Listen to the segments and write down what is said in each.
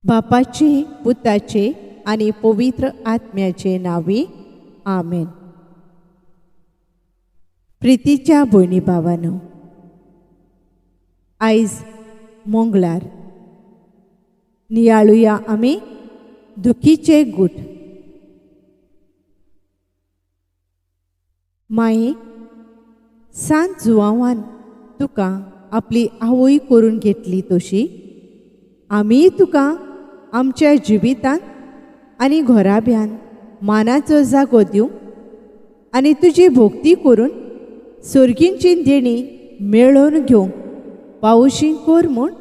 बापाचे, पुताचे आनी पवित्र आत्म्याचे नांवी, आमेन. प्रितीच्या भयणी भावानो, आयज मंगळार नियाळुया आमी दुखीचे गूट. माई, सांत जुवांवान तुका आपली आवय करून घेतली तशी आमीय तुका आमच्या जिवितांत आनी घराब्यान मानाचो जागो दिवंक आनी तुजी भोक्ती करून सर्गींची देणी मेळोवन घेवंक पावशी कर म्हूण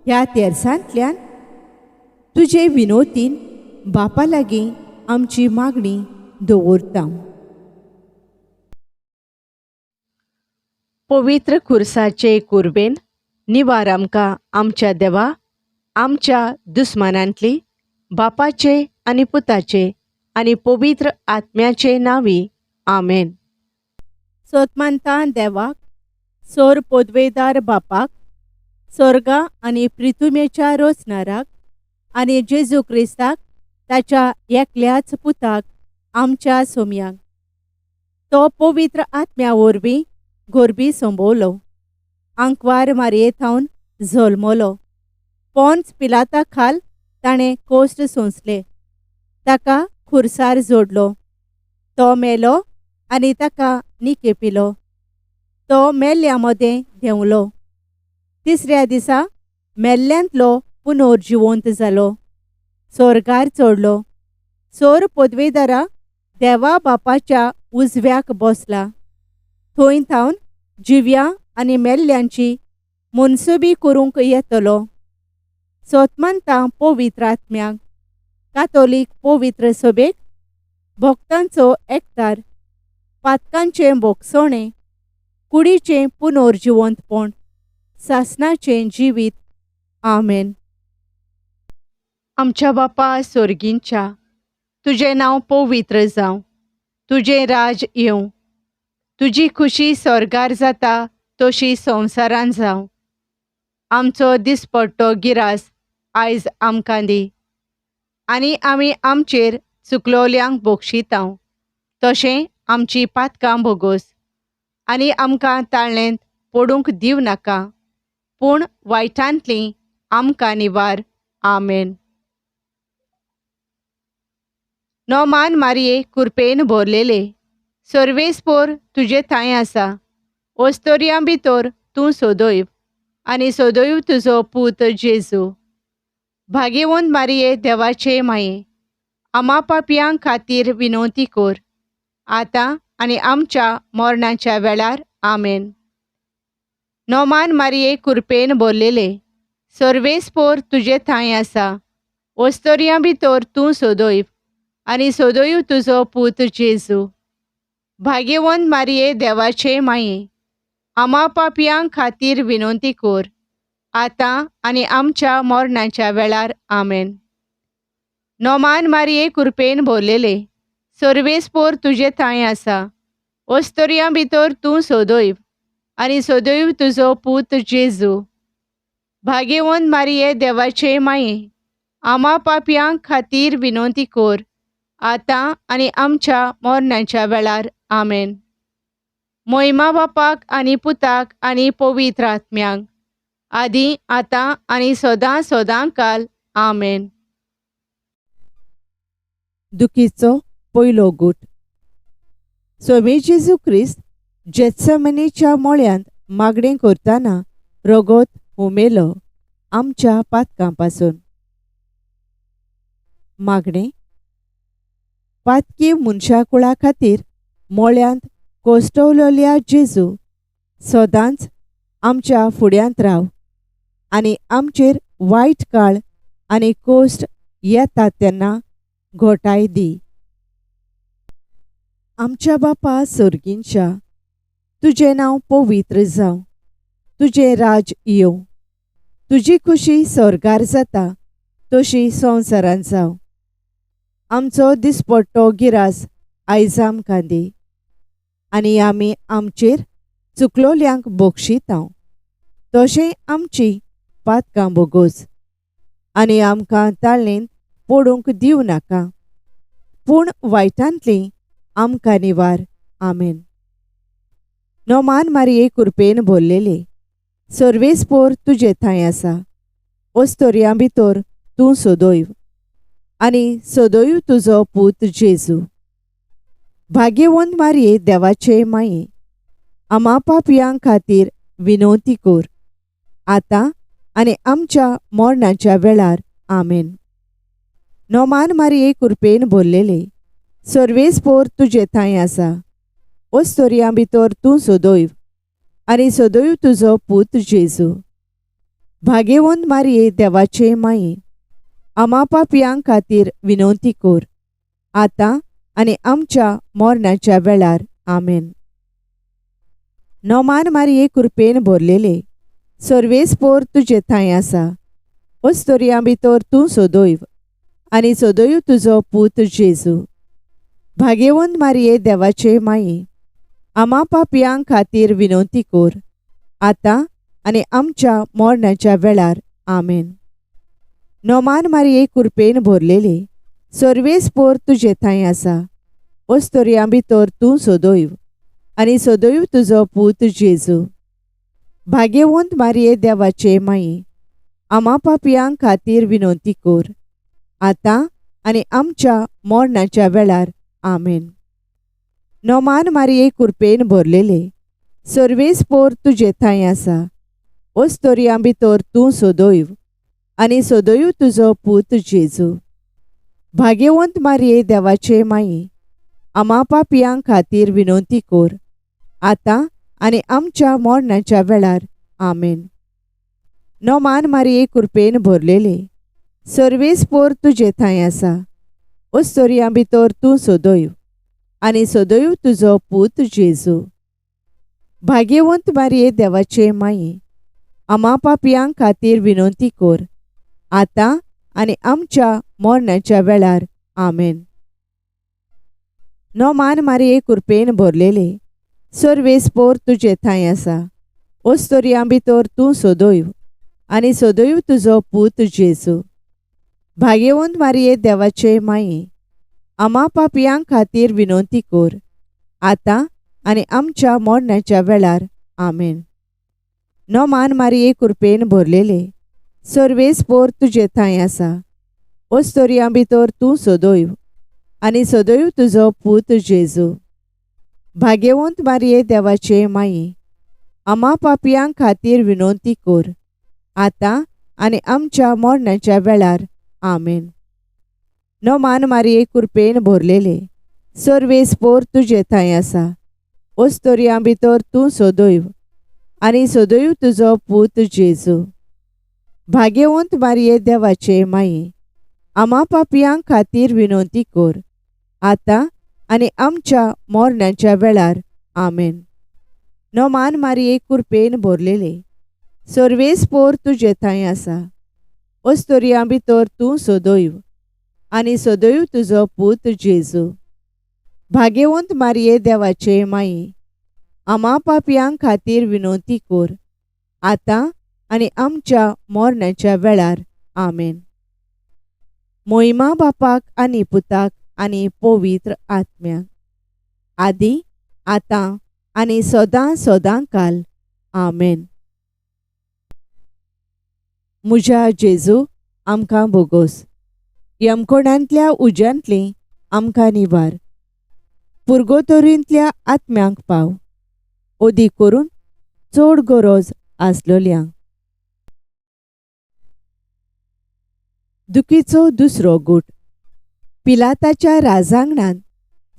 ह्या तेर्सांतल्यान तुजे विनोतीन बापा लागीं आमची मागणी दवरता. पवित्र खुर्साचे कुर्बेन निवार आमकां आमच्या देवा, आमच्या दुस्मानांतली, बापाचे आनी पुताचे आनी पवित्र आत्म्याचे नांवी, आमेन. सोतमानता देवाक, सोर पोदवेदार बापाक, सोर्गा आनी प्रिथुमेच्या रोचनाराक आनी जेजू क्रिस्ताक ताच्या एकल्याच पुताक आमच्या सोम्याक, तो पवित्र आत्म्या वरवीं गोरबी संबवलो, आंकवार मारये थावन जल्मलो, पोन्स पिलाता खाल ताणें कोश्ट सोंसले, ताका खुर्सार जोडलो, तो मेलो आनी ताका निकेपिलो, तो मेल्ल्या मदें देंवलो, तिसऱ्या दिसा मेल्ल्यांतलो पुनर्जिवंत जालो, सोर्गार चडलो, सोर पदवेदारा देवा बापाच्या उजव्याक बसला, थंय थावन जिव्या आनी मेल्ल्यांची मनसुबी करूंक येतलो. सोतमानता पवित्र आत्म्याक, कातोलीक पवित्र सभेक, भक्तांचो एकतार, पातकांचें भोगसणें, कुडीचें पुनर्जिवंतपण, सासणाचें जिवीत, आमेन. आमच्या बापा सोर्गींच्या, तुजें नांव पवित्र जावं, तुजें राज येवं, तुजी खुशी स्वर्गार जाता तशी संवसारान जावं. आमचो दिसपट्टो गिरास आयज आमकां दी आनी आमी आमचेर चुकलोल्यांक बोगशितांव तशें आमची पातकां भोगोस आनी आमकां ताळ्ळेंत पडूंक दिवं नाका, पूण वायटांतली आमकां निवार, आमेन. नोमान मारये कुरपेन भरलेले, सर्वेस्पोर तुजे थांय आसा, ओस्तोरयां भितर तूं सोदोयव आनी सोदोयव तुजो पूत जेजू. भागेवंत मारये देवाचे माये, आमा पापयां खातीर विनवती कर, आतां आनी आमच्या मरणाच्या वेळार, आमेन. नोमान मारये कुरपेन भरलेले, सर्वेस्पोर तुजे थांय आसा, ओस्तोरयां भितर तूं सोदोयव आनी सोदोयव तुजो पूत जेजू. भागेवंत मारये देवाचे माये, आमा पापयां खातीर विनवती कर, आतां आनी आमच्या मरणाच्या वेळार, आमेन. नोमान मारये कुरपेन भरलेले, सर्वेस्पोर तुजे थांय आसा, ओस्तोरयां भितर तूं सोदोयव आनी सोदोयव तुजो पूत जेजू. भागेवंत मारये देवाचे माये, आमा पापयां खातीर विनवती कर, आतां आनी आमच्या मरणाच्या वेळार, आमेन. मोहिमा बापाक आनी पुताक आनी पवित्र आत्म्याक, आदी आतां आनी सदां सदां काल, आमेन. दुखीचो पयलो गूट. स्वामी जेजू क्रिस्त जेत्समनीच्या मळ्यांत मागणें करतना रगत हुमेलो आमच्या पातकां पासून. मागणें. पातकी मनशाकुळा खातीर मळ्यांत कोश्टवलेल्या जेजू, सदांच आमच्या फुड्यांत राव आनी आमचेर वायट काळ आनी कोश्ट येता तेन्ना घोटाय दी. आमच्या बापा सर्गींच्या, तुजें नांव पवित्र जावं, तुजें राज येवं, तुजी खुशी स्वर्गार जाता तशी संवसारांत जावं. आमचो दिसपट्टो गिरास आयज आमकां दी आनी आमी आमचेर चुकलोल्यांक बोगशितांव तशें आमची पातकां भोगोस आनी आमकां ताळणेंत पडूंक दिवं नाका, पूण वायटांतली आमकां निवार. आमेन. नोमान मारिये कुरपेन भरलेले, सर्वेस्पोर तुजे थंय आसा. ओस्तोरयां भितर तूं सदैव आनी सदैव तुजो पूत जेजू. भाग्यवंत मारिये देवाचे माये, आमा पापयां खातीर विनवती कर, आतां आनी आमच्या मरणाच्या वेळार. आमेन. नोमान मारिये कुरपेन भरलेले, सर्वेस्पोर तुजे थंय आसा. ओस्तोरयां भितर तूं सदैव आनी सदैव तुजो पूत जेजू. भाग्यवंत मारिये देवाचे माये, आमा पापयां खातीर विनवती कर, आतां आनी आमच्या मरणाच्या वेळार. आमेन. नोमान मारिये कुरपेन भरलेले, सर्वेस्पोर तुजे थंय आसा. ओस्तोरयां भितर तूं सदैव आनी सदैव तुजो पूत जेजू. भाग्यवंत मारिये देवाचे माये, आमा पापयां खातीर विनवती कर, आतां आनी आमच्या मरणाच्या वेळार. आमेन. नोमान मारिये कुरपेन भरलेले, सर्वेस्पोर तुजे थंय आसा. ओस्तोरयां भितर तूं सदैव आनी सदैव तुजो पूत जेजू. भाग्यवंत मारिये देवाचे माये, आमा पापयां खातीर विनवती कर, आतां आनी आमच्या मरणाच्या वेळार. आमेन. नोमान मारिये कुरपेन भरलेले, सर्वेस्पोर तुजे थंय आसा. ओस्तोरयां भितर तूं सदैव आनी सदैव तुजो पूत जेजू. भाग्यवंत मारिये देवाचे माये, आमा पापयां खातीर विनवती कर, आतां आनी आमच्या मरणाच्या वेळार. आमेन. नोमान मारिये कुरपेन भरलेले, सर्वेस्पोर तुजे थंय आसा. ओस्तोरयां भितर तूं सदैव आनी सदैव तुजो पूत जेजू. भाग्यवंत मारिये देवाचे माये, आमा पापयां खातीर विनवती कर, आतां आनी आमच्या मरणाच्या वेळार. आमेन. नोमान मारिये कुरपेन भरलेले, सर्वेस्पोर तुजे थंय आसा. ओस्तोरयां भितर तूं सदैव आनी सदैव तुजो पूत जेजू. भाग्यवंत मारिये देवाचे माये, आमा पापयां खातीर विनवती कर, आतां आनी आमच्या मरणाच्या वेळार. आमेन. नोमान मारिये कुरपेन भरलेले, सर्वेस्पोर तुजे थंय आसा. ओस्तोरयां भितर तूं सदैव आनी सदैव तुजो पूत जेजू. भाग्यवंत मारिये देवाचे माये, आमा पापयां खातीर विनवती कर, आतां आनी आमच्या मरणाच्या वेळार. आमेन. नोमान मारिये कुरपेन भरलेले, सर्वेस्पोर तुजे थंय आसा. ओस्तोरयां भितर तूं सदैव आनी सदैव तुजो पूत जेजू. भाग्यवंत मारिये देवाचे माये, आमा पापयां खातीर विनवती कर, आतां आनी आमच्या मरणाच्या वेळार. आमेन. नोमान मारिये कुरपेन भरलेले, सर्वेस्पोर तुजे थंय आसा. ओस्तोरयां भितर तूं सदैव आनी सदैव तुजो पूत जेजू. भाग्यवंत मारिये देवाचे माये, आमा पापयां खातीर विनवती कर, आतां आनी आमच्या मरणाच्या वेळार. आमेन. मोहिमा बापाक आनी पुताक आनी पवित्र आत्म्याक, आदी आतां आनी सदां सदां काल. आमेन. म्हज्या जेजू, आमकां बोगोस. यमकोणांतल्या उज्यांतली आमकां निवार. पुर्गोतोरींतल्या आत्म्यांक पाव, ओदी करून चड गरज आसलोल्यांक. दुखीचो दुसरो गूट. पिलाताच्या राजांगणांत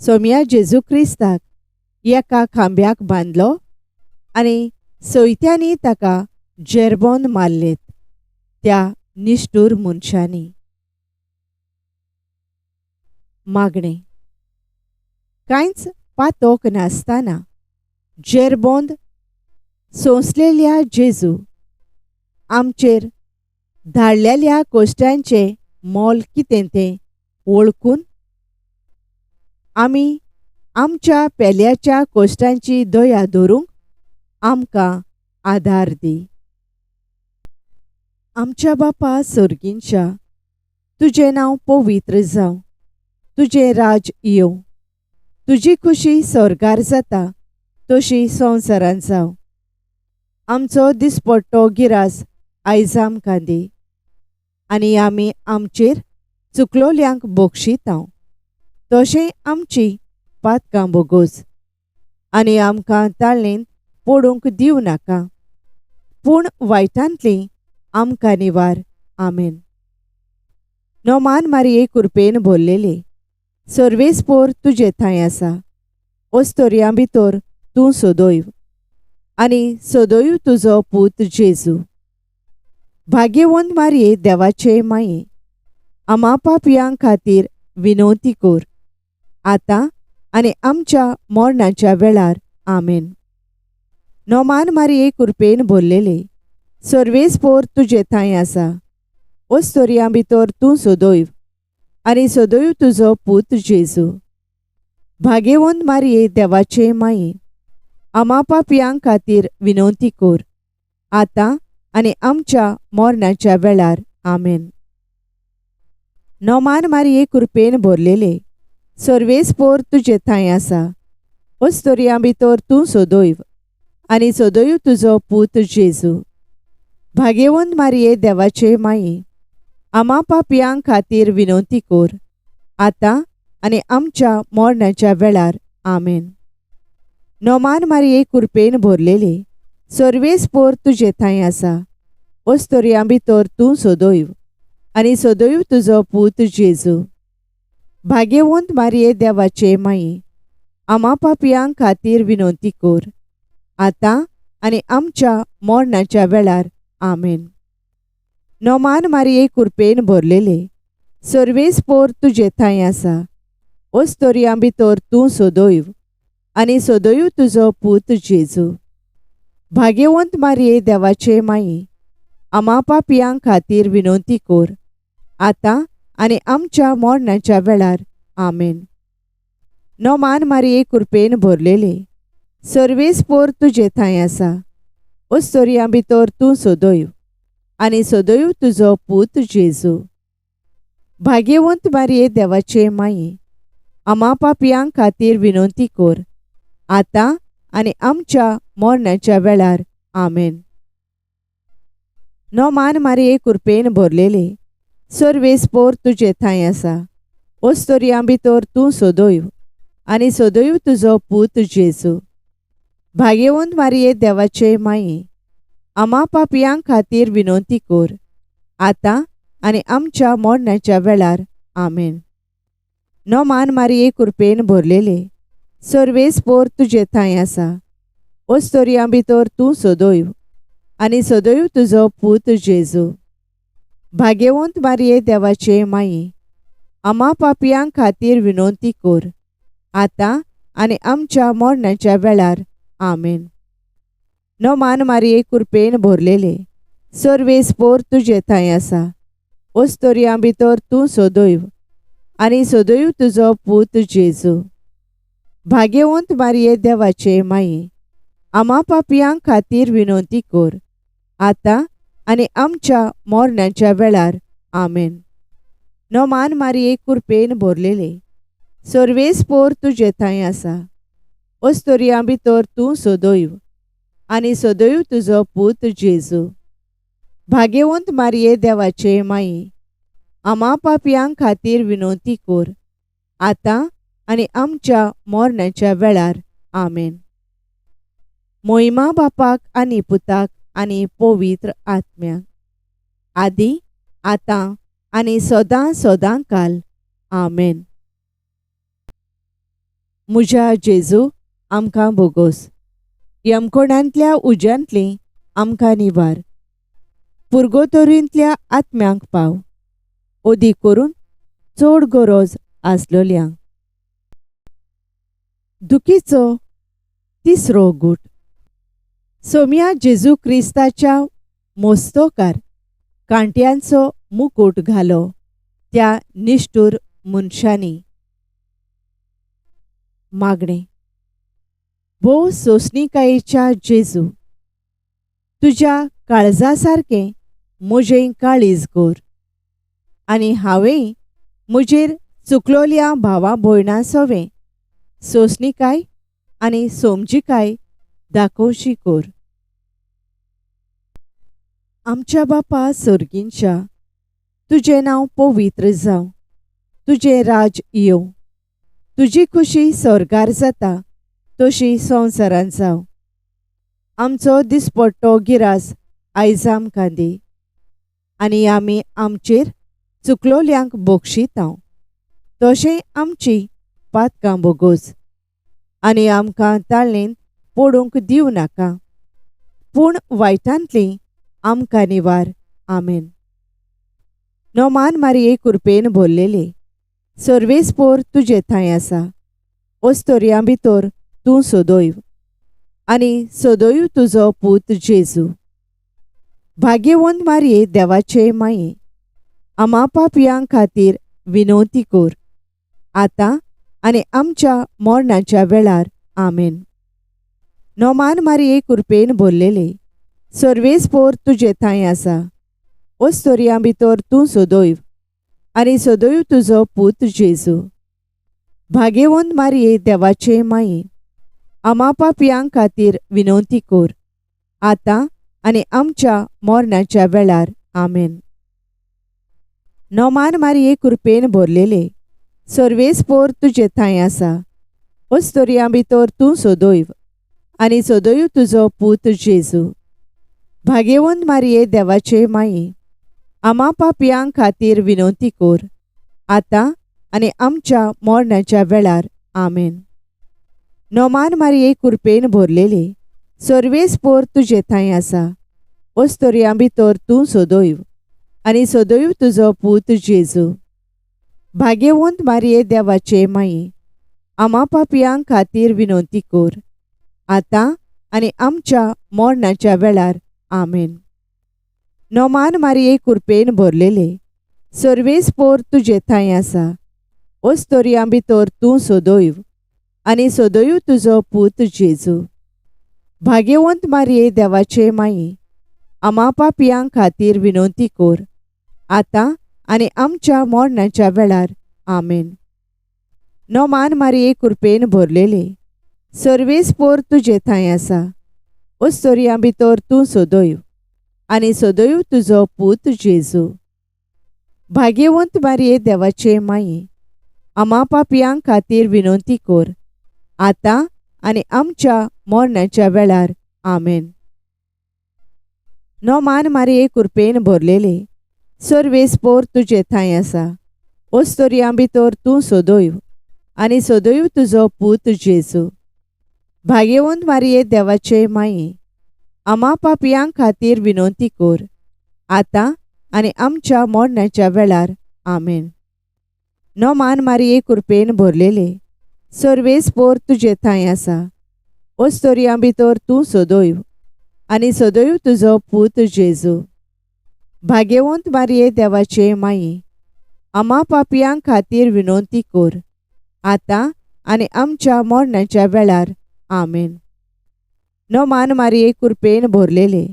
सोमया जेजू क्रिस्ताक एका खांब्याक बांदलो आनी सयत्यांनी ताका जेरबोन मारलेत त्या निश्ठूर मनशांनी. मागणें. कांयच पातोक नासतना जेरबोंद सोंसलेल्या जेजू, आमचेर धाडलेल्या कोश्टांचें मोल कितें तें वळखून आमी आमच्या पेल्याच्या कोश्टांची दया धरूंक आमकां आदार दी. आमच्या बापा सोर्गींच्या, तुजें नांव पवित्र जावं, तुजें राज येवं, तुजी खुशी स्वर्गार जाता तशी संवसारांत जावं. आमचो दिसपट्टो गिरास आयज आमकां दी आनी आमी आमचेर चुकलोल्यांक बक्षितांव तशें आमची पातकां बोगोस आनी आमकां ताळेंत पडूंक दिवं नाका, पूण वायटांतली आमकां निवार. आमेन. नोमान मारये कुरपेन भरलेले, सर्वेस्पोर तुजे थंय आसा, ओस्तोरयां भितर तूं सदैव आनी सदैव तुजो पूत जेजू. भाग्यवंत मारये देवाचे माये, आमा पापयां खातीर विनवती कर, आतां आनी आमच्या मरणाच्या वेळार. आमेन. नोमान मारये कुरपेन भरलेले, सर्वेस्पोर तुजे थंय आसा, ओस्तोरयां भितर तूं सदैव आनी सदैव तुजो पूत जेजू. भाग्यवंत मारये देवाचे माये, आमा पापयां खातीर विनवती कर, आतां आनी आमच्या मरणाच्या वेळार. आमेन. नोमान मारये कुरपेन भरलेले, सर्वेस्पोर तुजे थंय आसा, ओस्तोरयां भितर तूं सदैव आनी सदैव तुजो पूत जेजू. भाग्यवंत मारये देवाचे माये, आमा पापयां खातीर विनवती कर, आतां आनी आमच्या मरणाच्या वेळार. आमेन. नोमान मारये कुरपेन भरलेले, सर्वेस्पोर तुजे थंय आसा, ओस्तोरयां भितर तूं सदैव आनी सदैव तुजो पूत जेजू. भाग्यवंत मारये देवाचे माये, आमा पापयां खातीर विनवती कर, आतां आनी आमच्या मरणाच्या वेळार. आमेन. नोमान मारये कुरपेन भरलेले, सर्वेस्पोर तुजे थंय आसा, ओस्तोरयां भितर तूं सदैव आनी सदैव तुजो पूत जेजू. भाग्यवंत मारये देवाचे माये, आमा पापयां खातीर विनवती कर, आतां आनी आमच्या मरणाच्या वेळार. आमेन. नोमान मारये कुरपेन भरलेले, सर्वेस्पोर तुजे थंय आसा, ओस्तोरयां भितर तूं सदैव आनी सदैव तुजो पूत जेजू. भाग्यवंत मारये देवाचे माये, आमा पापयां खातीर विनवती कर, आतां आनी आमच्या मरणाच्या वेळार. आमेन. नोमान मारये कुरपेन भरलेले, सर्वेस्पोर तुजे थंय आसा, ओस्तोरयां भितर तूं सदैव आनी सदैव तुजो पूत जेजू. भाग्यवंत मारये देवाचे माये, आमा पापयां खातीर विनवती कर, आतां आनी आमच्या मरणाच्या वेळार. आमेन. नोमान मारये कुरपेन भरलेले, सर्वेस्पोर तुजे थंय आसा, ओस्तोरयां भितर तूं सदैव आनी सदैव तुजो पूत जेजू. भाग्यवंत मारये देवाचे माये, आमा पापयां खातीर विनवती कर, आतां आनी आमच्या मरणाच्या वेळार. आमेन. नोमान मारये कुरपेन भरलेले, सर्वेस्पोर तुजे थंय आसा, ओस्तोरयां भितर तूं सदैव आनी सदैव तुजो पूत जेजू. भाग्यवंत मारये देवाचे माये, आमा पापयां खातीर विनवती कर, आतां आनी आमच्या मरणाच्या वेळार. आमेन. नोमान मारये कुरपेन भरलेले, सर्वेस्पोर तुजे थंय आसा, ओस्तोरयां भितर तूं सदैव आनी सदैव तुजो पूत जेजू. भाग्यवंत मारये देवाचे माये, आमा पापयां खातीर विनवती कर, आतां आनी आमच्या मरणाच्या वेळार. आमेन. मोहिमा बापाक आनी पुताक आनी पवित्र आत्म्याक, आदी आतां आनी सदां सदां काल. आमेन. म्हज्या जेजू, आमकां बोगोस, यमकोणांतल्या उज्यांतली आमकां निवार, पुर्गोतोरींतल्या आत्म्यांक पाव, ओदी करून चड गरज आसलोल्यांक. दुखीचो तिसरो गूट. सोम्या जेजू क्रिस्ताच्या मोस्तोकार कांट्यांचो मुकूट घालो त्या निश्ठूर मनशांनी. मागणें. भोव सोंसणिकायेच्या जेजू, तुज्या काळजा सारकें म्हजें काळीज कोर आनी हांवें म्हजेर चुकलोल्या भावा भयणां सवें सोंसणीकाय आनी समजिकाय दाखोवची कोर. आमच्या बापा सर्गींच्या, तुजें नांव पवित्र जावं, तुजें राज येवं, तुजी खुशी स्वर्गार जाता तशी संवसारांत जावं. आमचो दिसपट्टो गिरास आयज आमकां दी आनी आमी आमचेर चुकलोल्यांक बक्षितांव तशें आमची पातकां बोगोस आनी आमकां ताळेंत पडूंक दिवं नाका, पूण वायटांतली आमकां निवार. आमेन. नोमान मारये कुरपेन भरलेले, सर्वेस्पोर तुजे थंय आसा, ओस्तोरयां भितर तूं सदैव आनी सदैव तुजो पूत जेजू. भाग्यवंत मारये देवाचे माये, आमा पापयां खातीर विनवती कोर, आतां आनी आमच्या मरणाच्या वेळार. आमेन. नोमान मारये कुरपेन भरलेले, सर्वेस्पोर तुजे थंय आसा, ओस्तोरयां भितर तूं सदैव आनी सदैव तुजो पूत जेजू. भाग्यवंत मारये देवाचे माये, आमा पापयां खातीर विनवती कोर, आतां आनी आमच्या मरणाच्या वेळार. आमेन. नोमान मारये कुरपेन भरलेले, सर्वेस्पोर तुजे थंय आसा, ओस्तोरयां भितर तूं सदैव आनी सदैव तुजो पूत जेजू. भाग्यवंत मारये देवाचे माये, आमा पापयां खातीर विनवती कोर, आतां आनी आमच्या मरणाच्या वेळार. आमेन. नोमान मारये कुरपेन भरलेले, सर्वेस्पोर तुजे थंय आसा, ओस्तोरयां भितर तूं सदैव आनी सदैव तुजो पूत जेजू. भाग्यवंत मारये देवाचे माये, आमा पापयां खातीर विनवती कोर, आतां आनी आमच्या मरणाच्या वेळार. आमेन. नोमान मारये कुरपेन भरलेले, सर्वेस्पोर तुजे थंय आसा, ओस्तोरयां भितर तूं सदैव आनी सदैव तुजो पूत जेजू. भाग्यवंत मारये देवाचे माये, आमा पापयां खातीर विनवती कोर, आतां आनी आमच्या मरणाच्या वेळार. आमेन. नोमान मारये कुरपेन भरलेले, सर्वेस्पोर तुजे थंय आसा, ओस्तोरयां भितर तूं सदैव आनी सदैव तुजो पूत जेजू. भाग्यवंत मारये देवाचे माये, आमा पापयां खातीर विनवती कोर, आतां आनी आमच्या मरणाच्या वेळार. आमेन. नोमान मारये कुरपेन भरलेले, सर्वेस्पोर तुजे थंय आसा, ओस्तोरयां भितर तूं सदैव आनी सदैव तुजो पूत जेजू. भाग्यवंत मारये देवाचे माये, आमा पापयां खातीर विनवती कोर, आतां आनी आमच्या मरणाच्या वेळार. आमेन. नोमान मारये कुरपेन भरलेले, सर्वेस्पोर तुजे थंय आसा, ओस्तोरयां भितर तूं सदैव आनी सदैव तुजो पूत जेजू. भाग्यवंत मारये देवाचे माये, आमा पापयां खातीर विनवती कोर, आतां आनी आमच्या मरणाच्या वेळार. आमेन. नोमान मारये कुरपेन भरलेले,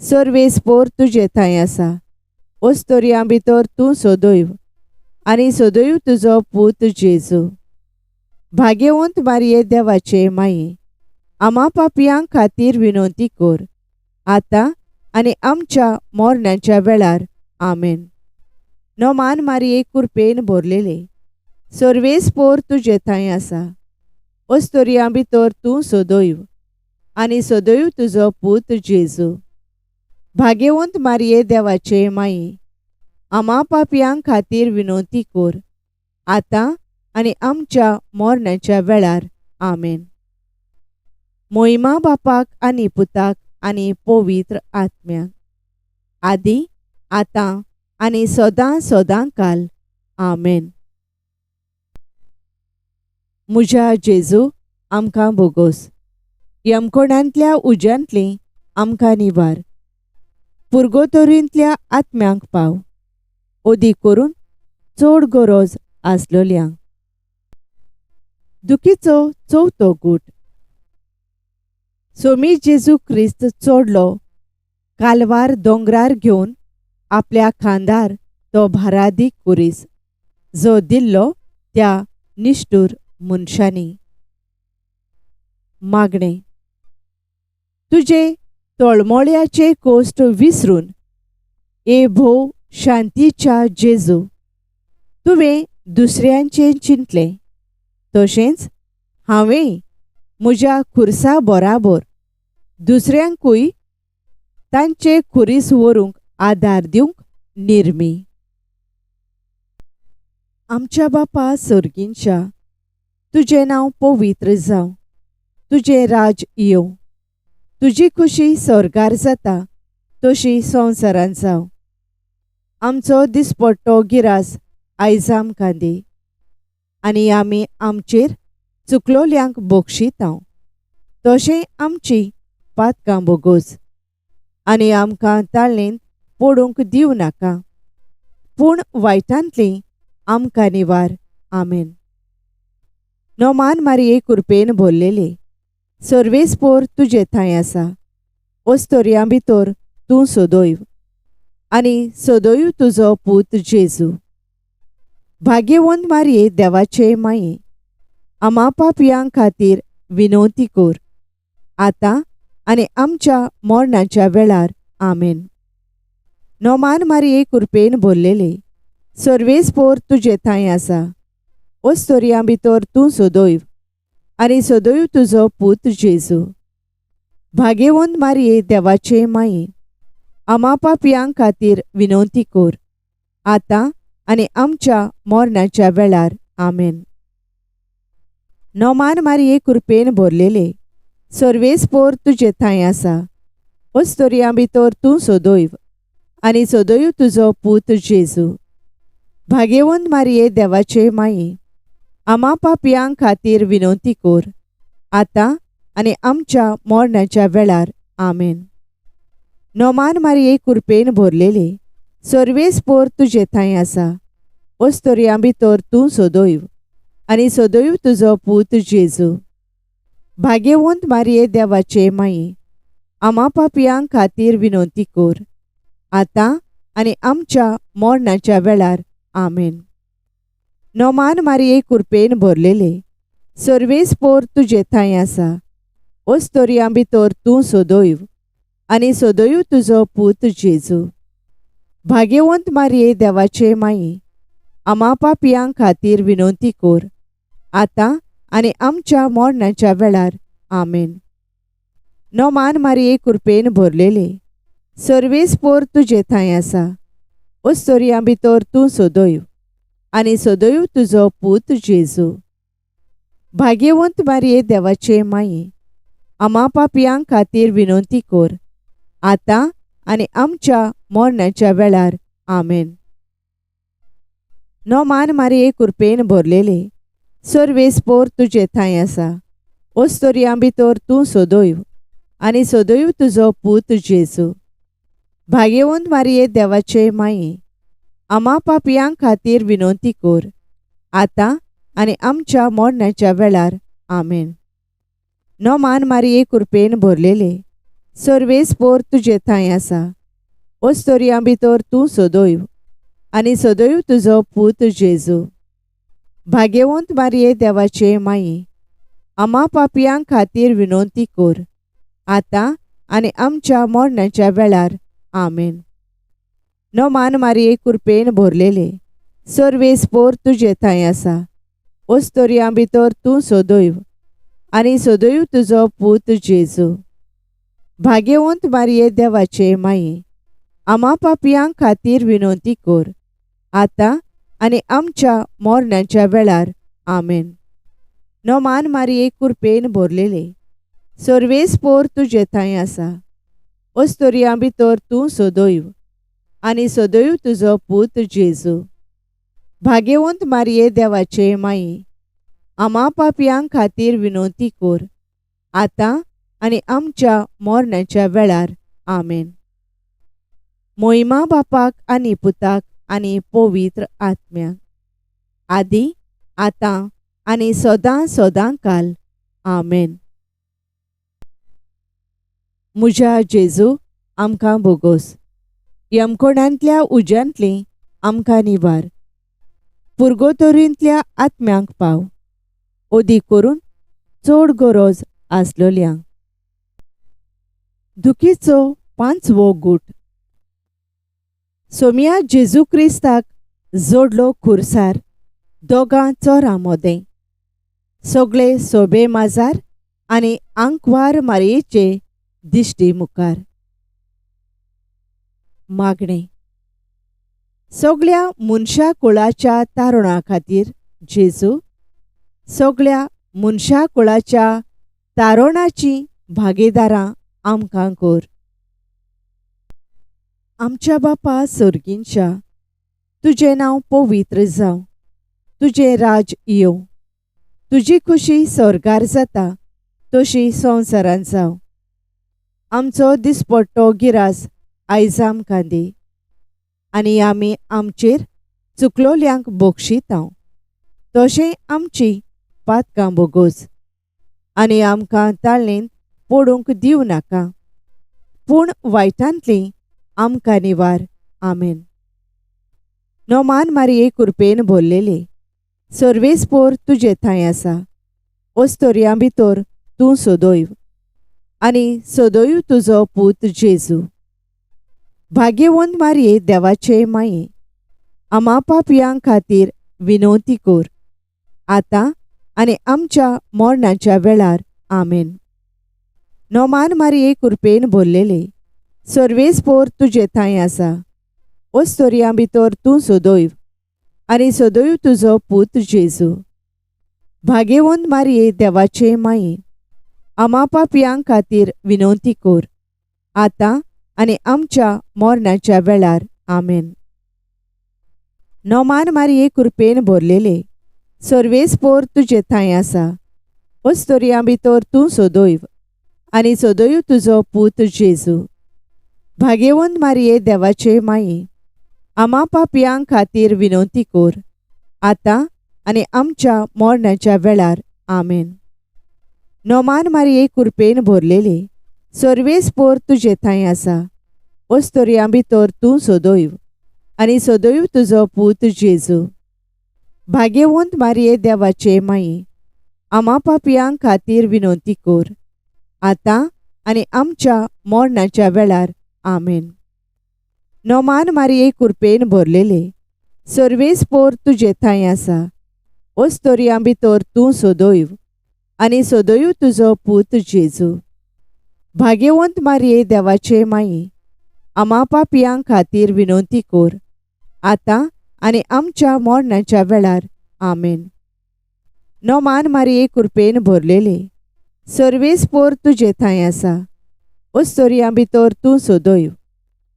सर्वेस्पोर तुजे थंय आसा, ओस्तोरयां भितर तूं सदैव आनी सदैव तुजो पूत जेजू. भाग्यवंत मारये देवाचे माये, आमा पापयां खातीर विनवती कोर, आतां आनी आमच्या मरणाच्या वेळार. आमेन. नोमान मारये कुरपेन भरलेले, सर्वेस्पोर तुजे थंय आसा, ओस्तोरयां भितर तूं सदैव आनी सदैव तुजो पूत जेजू. भाग्यवंत मारये देवाचे माये, आमा पापयां खातीर विनवती कोर, आतां आनी आमच्या मरणाच्या वेळार. आमेन. मोहिमा बापाक आनी पुताक आनी पवित्र आत्म्याक, आदी आतां आनी सदां सदां काल. आमेन. म्हज्या जेजू, आमकां बोगोस, यमकोणांतल्या उज्यांतली आमकां निवार, पुर्गोतोरींतल्या आत्म्यांक पाव, ओदी करून चड गरज आसलोल्यांक. दुखीचो चवथो गूट. सोमी जेजू क्रिस्त चडलो कालवार दोंगरार घेवन आपल्या खांदार तो भारादीक कुरीस जो दिल्लो त्या निश्ठूर मनशांनी. मागणें. तुजे तळमळ्याचे कोश्ट विसरून ए भोव शांतीच्या जेजू, तुवें दुसऱ्यांचें चिंतलें, तशेंच हांवें म्हज्या खुर्सा बराबर दुसऱ्यांकूय तांचे खुरीस व्हरूंक आदार दिवंक निर्मी. आमच्या बापा सर्गींच्या, तुजें नांव पवित्र जावं, तुजें राज येवं, तुजी खुशी स्वर्गार जाता तशी संवसारांत जावं. आमचो दिसपट्टो गिरास आयज आमकां दी, आनी आमी आमचेर चुकलोल्यांक बक्षितांव, तशें आमची पातकां बोगोस, आनी आमकां ताळेंत पडूंक दिवं नाका, पूण वायटांतली आमकां निवार. आमेन. नोमान मारये कुरपेन भरलेले, सर्वेस्पोर तुजे थंय आसा, ओस्तोरयां भितर तूं सदैव आनी सदैव तुजो पूत जेजू. भाग्यवंत मारये देवाचे माये, आमा पापयां खातीर विनवती कर, आतां आनी आमच्या मरणाच्या वेळार. आमेन. नोमान मारये कुरपेन भरलेले, सर्वेस्पोर तुजे थंय आसा, ओस्तोरयां भितर तूं सदैव आनी सदैव तुजो पूत जेजू. भाग्यवंत मारये देवाचे माये, आमा पापयां खातीर विनवती कर, आतां आनी आमच्या मरणाच्या वेळार. आमेन. नोमान मारये कुरपेन भरलेले, सर्वेस्पोर तुजे थंय आसा, ओस्तोरयां भितर तूं सदैव आनी सदैव तुजो पूत जेजू. भाग्यवंत मारये देवाचे माये, आमा पापयां खातीर विनवती कर, आतां आनी आमच्या मरणाच्या वेळार. आमेन. नोमान मारये कुरपेन भरलेले, सर्वेस्पोर तुजे थंय आसा, ओस्तोरयां भितर तूं सदैव आनी सदैव तुजो पूत जेजू. भाग्यवंत मारये देवाचे माये, आमा पापयां खातीर विनवती कर, आतां आनी आमच्या मरणाच्या वेळार. आमेन. नोमान मारये कुरपेन भरलेले, सर्वेस्पोर तुजे थंय आसा, ओस्तोरयां भितर तूं सदैव आनी सदैव तुजो पूत जेजू. भाग्यवंत मारये देवाचे माये, आमा पापयां खातीर विनवती कर, आतां आनी आमच्या मरणाच्या वेळार. आमेन. नोमान मारये कुरपेन भरलेले, सर्वेस्पोर तुजे थंय आसा, ओस्तोरयां भितर तूं सदैव आनी सदैव तुजो पूत जेजू. भाग्यवंत मारये देवाचे माये, आमा पापयां खातीर विनवती कर, आतां आनी आमच्या मरणाच्या वेळार. आमेन. नोमान मारये कुरपेन भरलेले, सर्वेस्पोर तुजे थंय आसा, ओस्तोरयां भितर तूं सदैव आनी सदैव तुजो पूत जेजू. भाग्यवंत मारये देवाचे माये, आमा पापयां खातीर विनवती कर, आतां आनी आमच्या मरणाच्या वेळार. आमेन. नोमान मारये कुरपेन भरलेले, सर्वेस्पोर तुजे थंय आसा, ओस्तोरयां भितर तूं सदैव आनी सदैव तुजो पूत जेजू. भाग्यवंत मारये देवाचे माये, आमा पापयां खातीर विनवती कर, आतां आनी आमच्या मरणाच्या वेळार. आमेन. नोमान मारये कुरपेन भरलेले, सर्वेस्पोर तुजे थंय आसा, ओस्तोरयां भितर तूं सदैव आनी सदैव तुजो पूत जेजू. भाग्यवंत मारये देवाचे माये, आमा पापयां खातीर विनवती कर, आतां आनी आमच्या मरणाच्या वेळार. आमेन. नोमान मारये कुरपेन भरलेले, सर्वेस्पोर तुजे थंय आसा, ओस्तोरयां भितर तूं सदैव आनी सदैव तुजो पूत जेजू. भाग्यवंत मारये देवाचे माये, आमा पापयां खातीर विनवती कर, आतां आनी आमच्या मरणाच्या वेळार. आमेन. मोहिमा बापाक आनी पुताक आनी पवित्र आत्म्याक, आदी आतां आनी सदां सदां काल. आमेन. म्हज्या जेजू, आमकां बोगोस. यमकोणांतल्या उज्यांतली आमकां निवार. पुर्गोतोरींतल्या आत्म्यांक पाव, ओदी करून चड गरज आसलोल्यांक. दुखीचो पांचवो गूट. सोमया जेजू क्रिस्ताक जोडलो खुर्सार दोगां चोरां मोदें. सगळे सोबे माजार आनी आंकवार मारयेचे दिश्टी मुखार. मागणें. सगळ्या मनशा कुळाच्या तारुणा खातीर जेजू, सगळ्या मनशा कुळाच्या तारुणाची भागीदारां आमकां कर. आमच्या बापा सोर्गींच्या, तुजें नांव पवित्र जावं, तुजें राज येवं, तुजी खुशी स्वर्गार जाता तशी संवसारांत जावं. आमचो दिसपट्टो गिरास आयज आमकां दी आनी आमी आमचेर चुकलोल्यांक बक्षितांव तशें आमची पातकां बोगोज आनी आमकां ताळणेंत पडूंक दिवं नाका, पूण वायटांतली आमकां निवार. आमेन. नोमान मारये कुरपेन भरलेले, सर्वेस्पोर तुजे थंय आसा, ओस्तोरयां भितर तूं सदैव आनी सदैव तुजो पूत जेजू. भाग्यवंत मारये देवाचे माये, आमा पापयां खातीर विनवती कर, आतां आनी आमच्या मरणाच्या वेळार. आमेन. नोमान मारये कुरपेन भरलेले, सर्वेस्पोर तुजे थंय आसा, ओस्तोरयां भितर तूं सदैव आनी सदैव तुजो पूत जेजू. भाग्यवंत मारये देवाचे माये, आमा पापयां खातीर विनवती कर, आतां आनी आमच्या मरणाच्या वेळार. आमेन. नोमान मारये कुरपेन भरलेले, सर्वेस्पोर तुजे थंय आसा, ओस्तोरयां भितर तूं सदैव आनी सदैव तुजो पूत जेजू. भाग्यवंत मारये देवाचे माये, आमा पापयां खातीर विनवती कर, आतां आनी आमच्या मरणाच्या वेळार. आमेन. नोमान मारये कुरपेन भरलेले, सर्वेस्पोर तुजे थंय आसा, ओस्तोरयां भितर तूं सदैव आनी सदैव तुजो पूत जेजू. भाग्यवंत मारये देवाचे माये, आमा पापयां खातीर विनवती कर, आतां आनी आमच्या मरणाच्या वेळार. आमेन. नोमान मारये कुरपेन भरलेले, सर्वेस्पोर तुजे थंय आसा, ओस्तोरयां भितर तूं सदैव आनी सदैव तुजो पूत जेजू. भाग्यवंत मारये देवाचे माये, आमा पापयां खातीर विनवती कर, आतां आनी आमच्या मरणाच्या वेळार. आमेन. नोमान मारये कुरपेन भरलेले, सर्वेस्पोर तुजे थंय आसा, ओस्तोरयां भितर तूं सदैव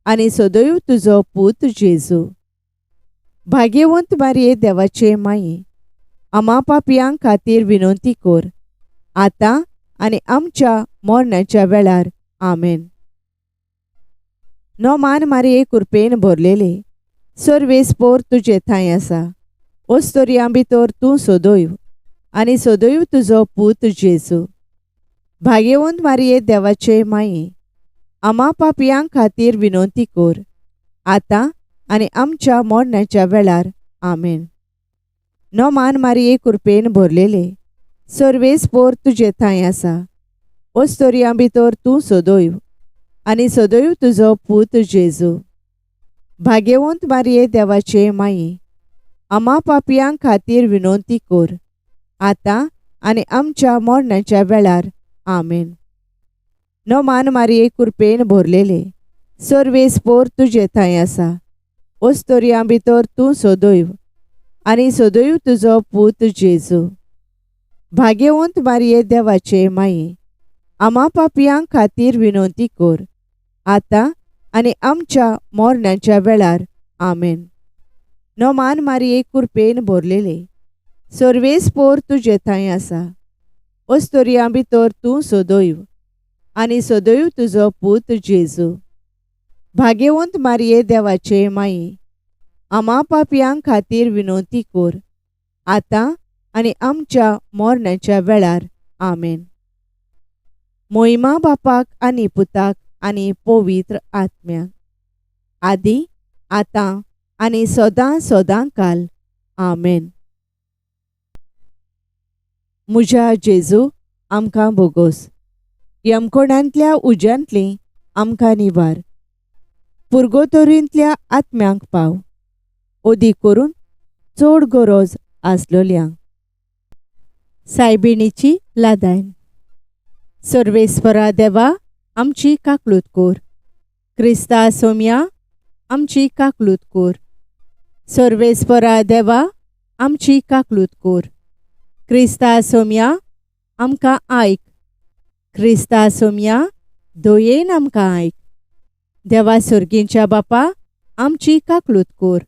आनी सदैव तुजो पूत जेजू. भाग्यवंत मारये देवाचे माये, आमा पापयां खातीर विनवती कर, आतां आनी आमच्या मरणाच्या वेळार. आमेन. नोमान मारये कुरपेन भरलेले, सर्वेस्पोर तुजे थंय आसा, ओस्तोरयां भितर तूं सदैव आनी सदैव तुजो पूत जेजू. भाग्यवंत मारये देवाचे माये, आमा पापयां खातीर विनवती कर, आतां आनी आमच्या मरणाच्या वेळार. आमेन. नोमान मारये कुरपेन भरलेले, सर्वेस्पोर तुजे थंय आसा, ओस्तोरयां भितर तूं सदैव आनी सदैव तुजो पूत जेजू. भाग्यवंत मारये देवाचे माये, आमा पापयां खातीर विनवती कर, आतां आनी आमच्या मरणाच्या वेळार. आमेन. नोमान मारये कुरपेन भरलेले, सर्वेस्पोर तुजे थंय आसा, ओस्तोरयां भितर तूं सदैव आनी सदैव तुजो पूत जेजू. भाग्यवंत मारये देवाचे माये, आमा पापयां खातीर विनवती कर, आतां आनी आमच्या मरणाच्या वेळार. आमेन. नोमान मारये कुरपेन भरलेले, सर्वेस्पोर तुजे थंय आसा, ओस्तोरयां भितर तूं सदैव आनी सदैव तुजो पूत जेजू. भाग्यवंत मारये देवाचे माये, आमा पापयां खातीर विनवती कर, आतां आनी आमच्या मरणाच्या वेळार. आमेन. मोहिमा बापाक आनी पुताक आनी पवित्र आत्म्याक. आदी, आतां आनी सदां सदां काल. आमेन. म्हज्या जेजू, आमकां भोगोस. यमकोणांतल्या उज्यांतली आमकां निवार. पुर्गोतोरींतल्या आत्म्यांक पाव, ओदी करून चड गरज आसलोल्यांक. सायबिणीची लादायन. सर्वेस्परा देवा, आमची काकलूत कोर. क्रिस्ता सोम्या, आमची काकलूत कोर. सर्वेस्परा देवा, आमची काकलूत कोर. क्रिस्ता सोम्या, आमकां आयक. क्रिस्ता सोम्या, दयेन आमकां आयक. देवा सर्गींच्या बापा, आमची काकलूत कोर.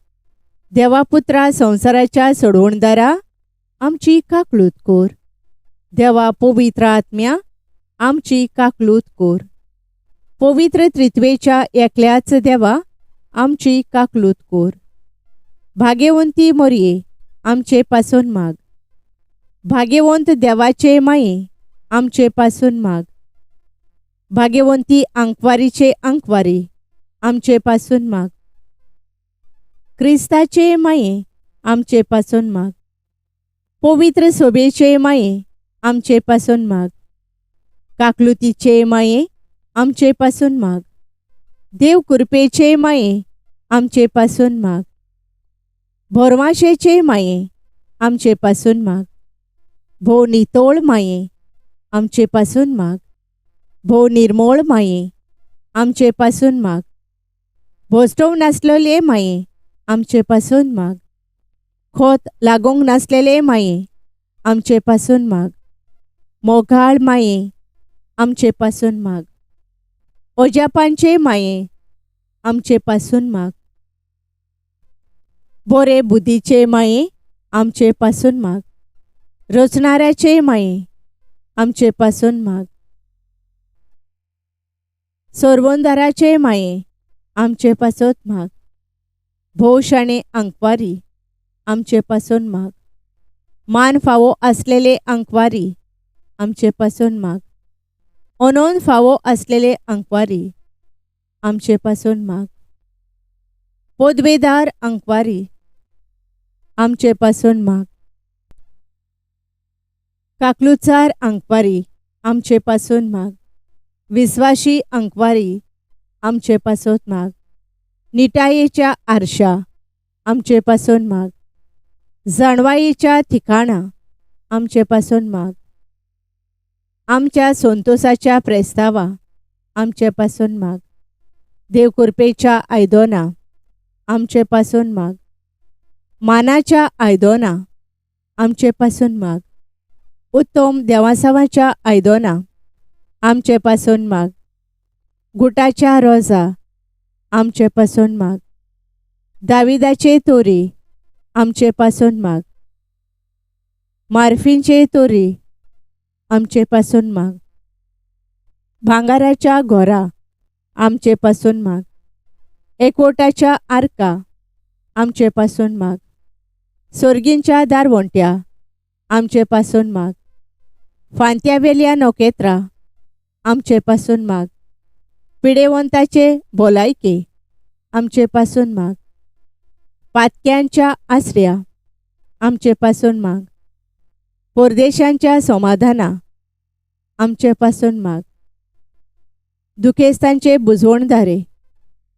देवा पुत्रा संवसाराच्या सोडवणदारा, आमची काकलूत कोर. देवा पवित्र आत्म्या, आमची काकलूत कोर. पवित्र त्रित्वेच्या एकल्याच देवा, आमची काकलूत कोर. भाग्यवंती मोरये, आमचे पासून माग. भाग्यवंत देवाचे माये, आमचे पासून माग. भाग्यवंती आंकवारीचे आंकवारी, आमचे पासून माग. क्रिस्ताचे माये, आमचे पासून माग. पवित्र सोबेचे माये, आमचे पासून माग. काकलुतीचे माये, आमचे पासून माग. देव कृपेचे माये, आमचे पासून माग. भोरवाशेचे माये, आमचे पासून माग. भोव नितोळ माये, आमचे पासून माग. भोव निर्मोळ माये, आमचे पासून माग. भोसटोव नासलेले माये, आमचे पासून माग. खोत लागूंक नासलेले माये, आमचे पासून माग. मोगाळ माये, आमचे पासून माग. ओजापांचे माये, आमचे पासून माग. बोरे बुद्धीचे माये, आमचे पासून माग. रचणाऱ्याचे माये, आमचे पासून माग. सोरवंदाराचे माये, आमचे पासत माग. भोव शाणे आंकवारी, आमचे पासून माग. मान फावो आसलेले आंकवारी, आमचे पासून माग. अनोन फावो आसलेले आंकवारी, आमचे पासून माग. पदवेदार आंकवारी, आमचे पासून माग. काकलुचार आंकवारी, आमचे पासून माग. विस्वाशी आंकवारी, आमचे पासत माग. निटायेच्या आरशा, आमचे पासून माग. जाणवायेच्या ठिकाणा, आमचे पासून माग. आमच्या संतोसाच्या प्रेस्तावा, आमचे पासून माग. देव कृपेच्या आयदोना, आमचे पासून माग. मानाच्या आयदोना, आमचे पासून माग. उत्तम देवासावाच्या आयदोना, आमचे पासून माग. गुटाच्या रोजा, आमचे पासून माग. दाविदाचे तोरी, आमचे पासून माग. मार्फींचे तोरी, आमचे पासून माग. भांगाराच्या घोरा, आमचे पासून माग. एकवटाच्या आर्का, आमचे पासून माग. सोर्गींच्या दारवंट्या, आमचे पासून माग. फांत्यावेल्या नखेत्रां, आमचे पासून माग. पिडेवंताचे भलायके, आमचे पासून माग. पातक्यांच्या आसऱ्या, आमचे पासून माग. परदेशांच्या समाधाना, आमचे पासून माग. दुखेस्तांचे बुजवणदारे,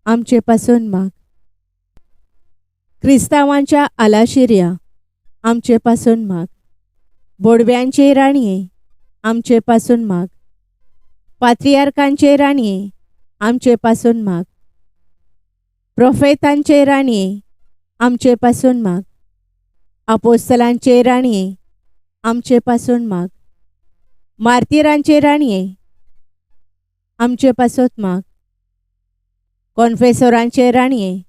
आमचे पासून माग. क्रिस्तांवांच्या आलाशिऱ्या, आमचे पासून माग. बोडव्यांचे राणये, आमचे पासून माग. पात्रियार्कांचे राणये, आमचे पासून माग. प्रोफेतांचे राणये, आमचे पासून माग. आपोस्तलांचे राणये, आमचे पासून माग. मार्तिरांचे राणये, आमचे पासत माग. कॉन्फेसोरांचे राणये,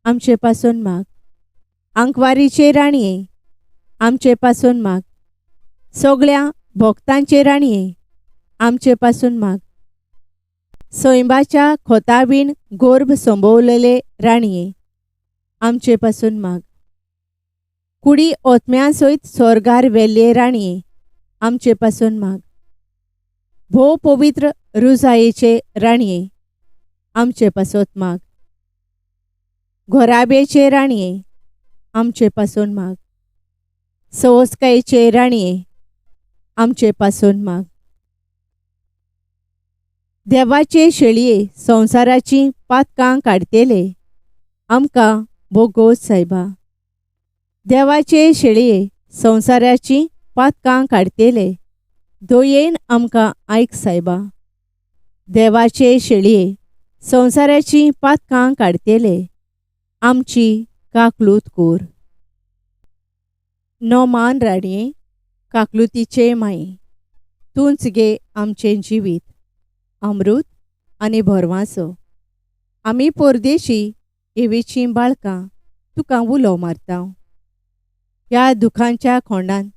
आमचे पासून माग. आंकवारीचे राणये, आमचे पासून माग. सगळ्या भक्तांचे राणये, आमचे पासून माग. सैंबाच्या खोतावीण गोर्भ संभवलेले राणये, आमचे पासून माग. कुडी ओतम्या सयत स्वर्गार वेल्ले राणये, आमचे पासून माग. भोव पवित्र रुजायेचे राणये, आमचे पासत माग. घोराब्याचे राणये आमचे पासून माग. सवस्कायेचे राणये आमचे पासून माग. देवाचे शेळये संवसाराची पातकां काडटेले आमकां भोगोस सायबा. देवाचे शेळये संवसाराची पातकां काडटेले दयेन आमकां आयक सायबा. देवाचे शेळये संवसाराची पातकां काडटेले आमची काकलूत कोर. नोमान राणये काकलुतीचे माये तूंच गे आमचें जिवीत अमृत आनी भरवांसो. आमी परदेशी एवेचीं बाळकां तुका उलो मारता. ह्या दुखांच्या खोंडान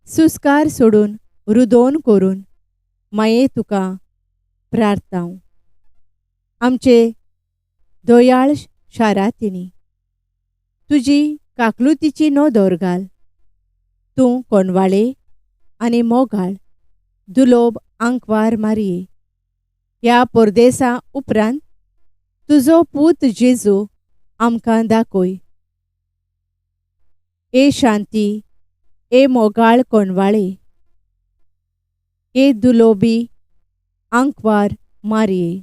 सुस्कार सोडून रुदोन करून माये तुका प्रार्थना. आमचे दयाळ शारातिनी तुजी काकलुतीची नदर घाल. तूं कोणवाळे आनी मोगाळ दुलोब आंकवार मारये. ह्या परदेसा उपरांत तुजो पूत जेजू आमकां दाखय. ए शांती, ए मोगाळ कोणवाळे, ए दुलोबी आंकवार मारये.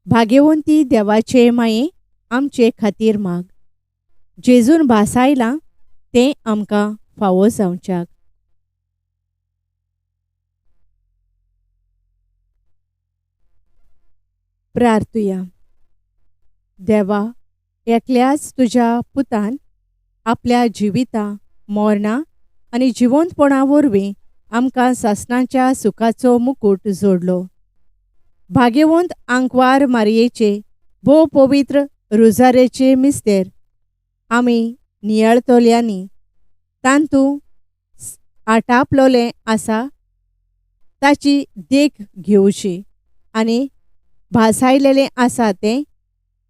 भाग्यवंती देवाचे माये आमचे खातीर माग. जेजून भासायलां तें आमकां फावो जावच्याक. प्रार्थुया. देवा, एकल्याच तुज्या पुतान आपल्या जिविता मरणां आनी जिवंतपणा वरवीं आमकां सासणाच्या सुखाचो मुकूट जोडलो. भाग्यवंत आंकवार मारयेचे भोव पवित्र रोजारेचे मिस्तेर आमी नियाळतल्यांनी तांतू आटापलोलें आसा ताची देख घेवची आनी भासायलेलें आसा तें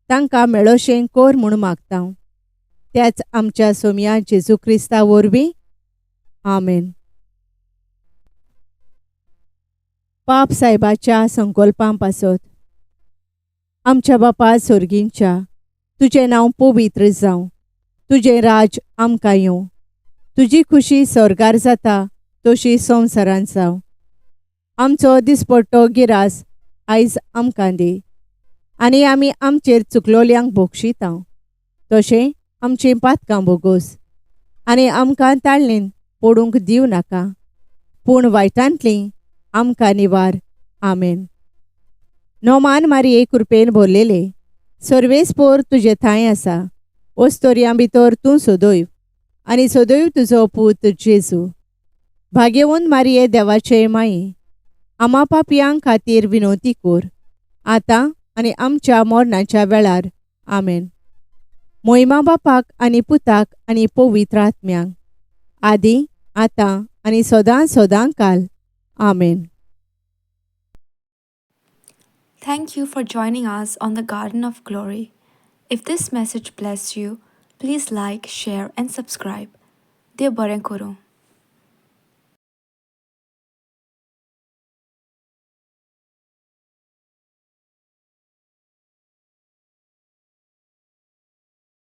तांकां मेळोशें कोर म्हूण मागता. त्याच आमच्या सोमया जेजू क्रिस्ता वरवीं. आमेन. पाप सायबाच्या संकल्पां पासत. आमच्या बापा सोर्गींच्या, तुजें नांव पवित्र जावं, तुजें राज आमकां येवं, तुजी खुशी स्वर्गार जाता तशी संवसारांत जावं. आमचो दिसपट्टो गिरास आयज आमकां दी आनी आमी आमचेर चुकलोल्यांक भोगशिता तशें आमचीं पातकां भोगोस आनी आमकां ताळणेन पडूंक दिवं नाका, पूण वायटांतलीं आमकां निवार. आमेन. नोमान मारये कृपेन भरलेले सर्वेस्पोर तुजे थांय आसा. ओस्तोरयां भितर तूं सदैव आनी सदैव तुजो पूत जेजू. भाग्यवंत मारये देवाचे माये आमा पापयां खातीर विनवती कोर आतां आनी आमच्या मरणाच्या वेळार. आमेन. मोहिमा बापाक आनी पुताक आनी पवित्र आत्म्यांक, आदी आतां आनी सदां सदां काल. आमेन. Thank you for joining us on the Garden of Glory. If this message blessed you, please like, share, and subscribe. देव बरें करूं.